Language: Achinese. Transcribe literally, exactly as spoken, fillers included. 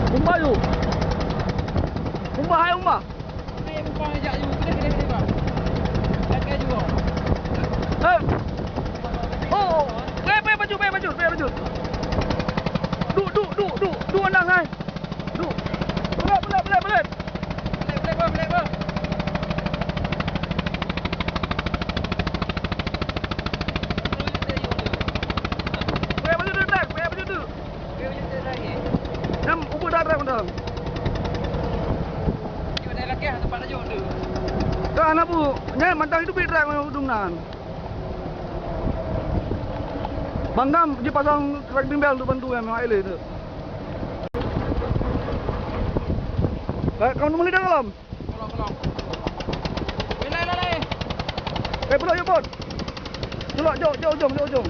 Umbah yuk. Umbah, hai umbah. Hai umbah jak yuk. Kedai, kedai, kedai, bang. Jaga yuk. Eh. Oh, oh. Payah, payah maju, payah maju, payah maju. Duek, duek, duek, duek. Duek nang, hai. Duek. Beuleuet, beuleuet, beuleuet, beuleuet. Beuleuet, beuleuet, beuleuet, beuleuet. Payah maju duek, payah maju duek. Nyan ubit that trek mantong. Ka na bu, nyan mantong itu bit trek ngon udung nan. Bang Gam jipasang trek bimbel untuk bantu nyan, memang ele tu. Baik, kamu melihat dalam. Kolong, kolong. Weh, lai, lai, lai. Eh, pulak, yuk, Bot. Tulak, jok, jok ujong, jok ujong.